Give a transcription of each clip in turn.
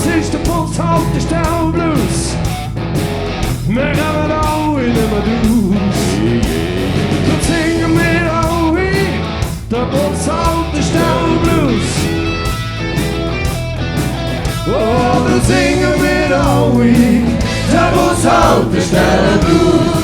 Das ist der Posthaltestelle-Blues. Wir kommen alle nicht mehr raus. Dort singen wir alle der Posthaltestelle-Blues. Oh, dort singen wir alle der Posthaltestelle-Blues.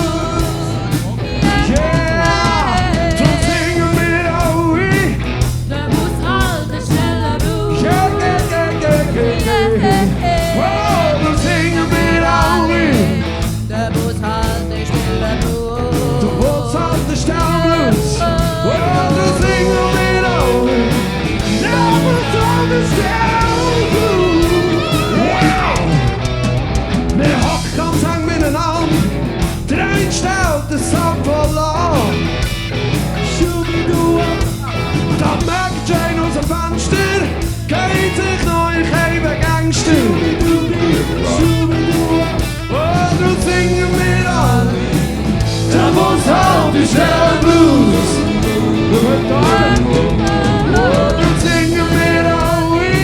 Posthaltestelle-Blues. Dann singen wir alle der Posthaltestelle-Blues. Ja! Dann singen wir alle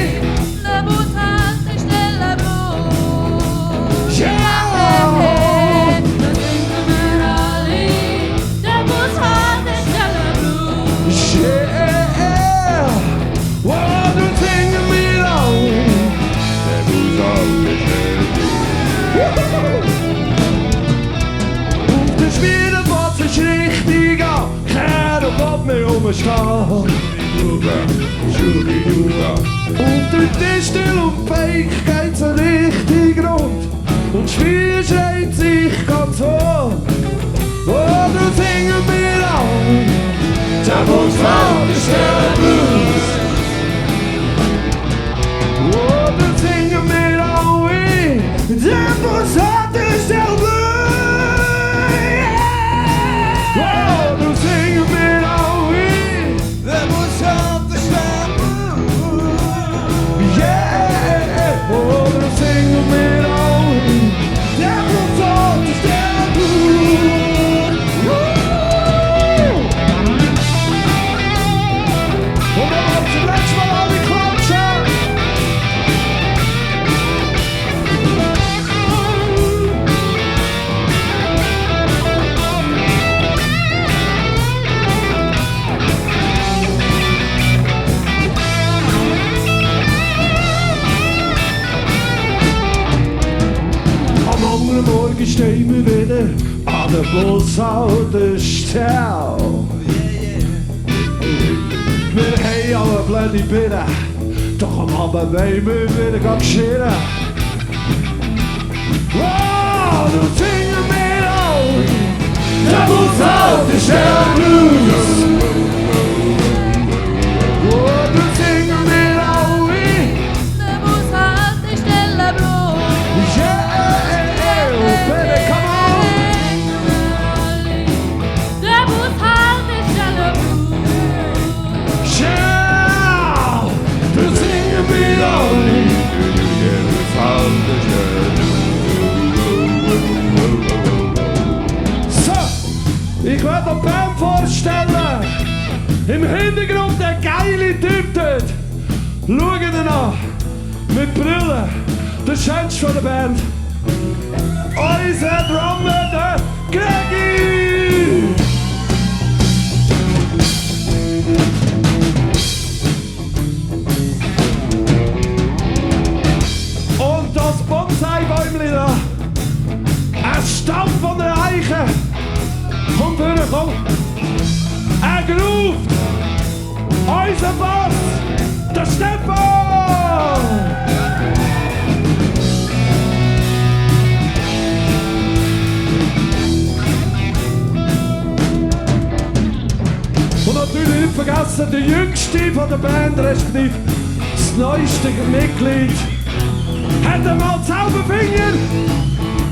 der Posthaltestelle-Blues. Yeah! Oh, dann singen wir alle der Posthaltestelle-Blues. Ist richtig an, keiner will mehr rumstehen. Und dort ist still und feig, geht's so richtig rund. Und das Spiel schreit sich ganz hoch. Oh, dann singen wir alle der Posthaltestelle-Blues. Oh, dann singen wir alle der Posthaltestelle-Blues. Morgen stehen wir wieder an der Bushaltestelle. Wir haben alle blöde Bilder, doch am Abend wollen wir wieder chillen. Wow, dann singen wir alle der Bushaltestelle-Blues. Oh, dann singen wir alle der Bushaltestelle-Blues. Yeah! Baby, come on! Der Bushaltestelle-Blues. Yeah! Wir singen wir alle der Bushaltestelle-Blues. So, ich werde eine Band vorstellen. Im Hintergrund der geile Typ dort. Schau ihn an. Mit Brille. Der schönste von der Band. Unser Drummer, der Gregi! Und das Bonsai-Bäumchen da, ein Stamm von der Eiche, kommt höher, komm! Er ruft unser Boss, der Stefan! Und natürlich nicht vergessen, der jüngste von der Band, respektive das neueste Mitglied, hat einmal Zauberfinger,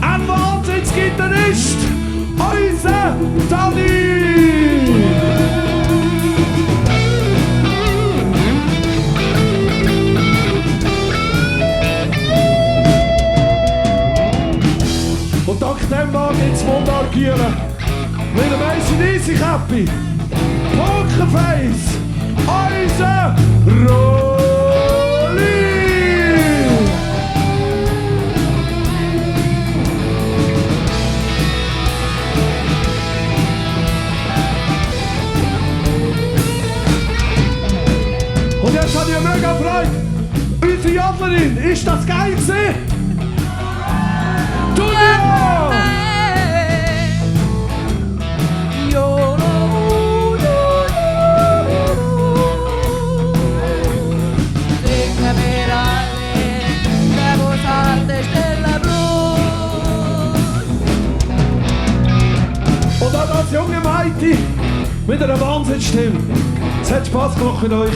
ein Wahnsinnsgitarrist, unser Dani! Und dank dem Mann geht's monarchieren. Mit dem AC/DC Käppi. Pokerface, unser Rolli! mega Freude. Unsere Jodlerin, ist das geil gewesen? Du ja! Und auch das junge Mädchen mit einer Wahnsinnsstimme. Es hat Spass gemacht mit euch.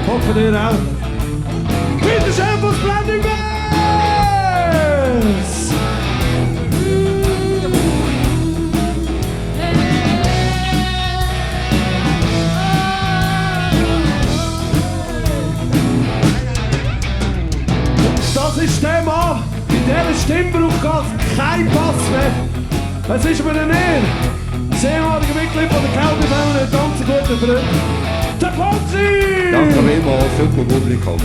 Hoffe ihr auch. Bitte schön fürs Blending Bass! Das ist der Mann, in dieser Stimme braucht es kein Pass mehr. Es ist mir eine Ehre, das ehemalige Mitglied von der Calvi Family, ein ganz guter Freund, der Ponzi! Danke vielmals, super Publikum.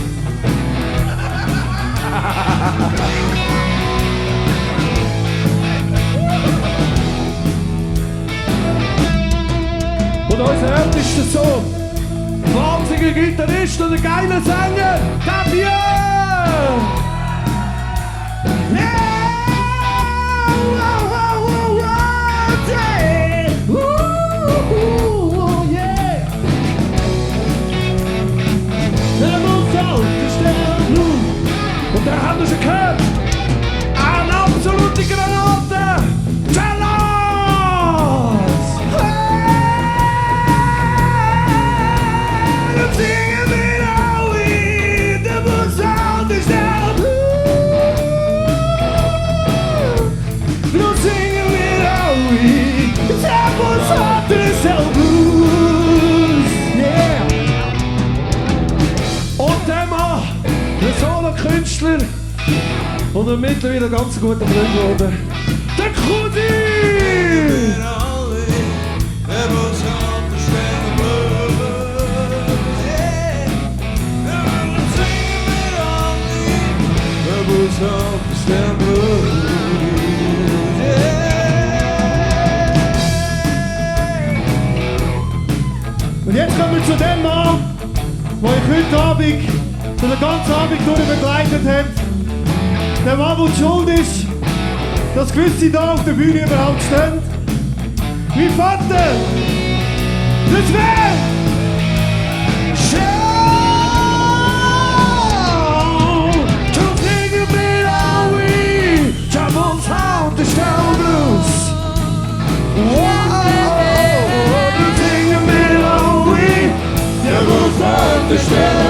Und unser ältester Sohn, wahnsinniger Gitarrist und ein geiler Sänger, der Björn! Und da haben wir schon gehört, eine absolute Granate! Talos! Hey, singen wir alle, der muss anders sterben. Nu singen wir alle, der muss anders sterben. Yeah! Und der Mann, der Solo-Künstler und ein mittlerweile ganz guter Freund geworden, der Kudi! Und jetzt kommen wir zu dem Mann, den ich heute Abend, so den ganzen Abend durch begleitet habe. Der Mann, der die schuld ist, dass gewisse hier auf der Bühne überhaupt stehen. Mein Vater! Das wäre... Schau! Du singen wir alle, Trouble Sound, der Staublues. Wow! Du singen wir alle, Trouble Sound, der Staublues.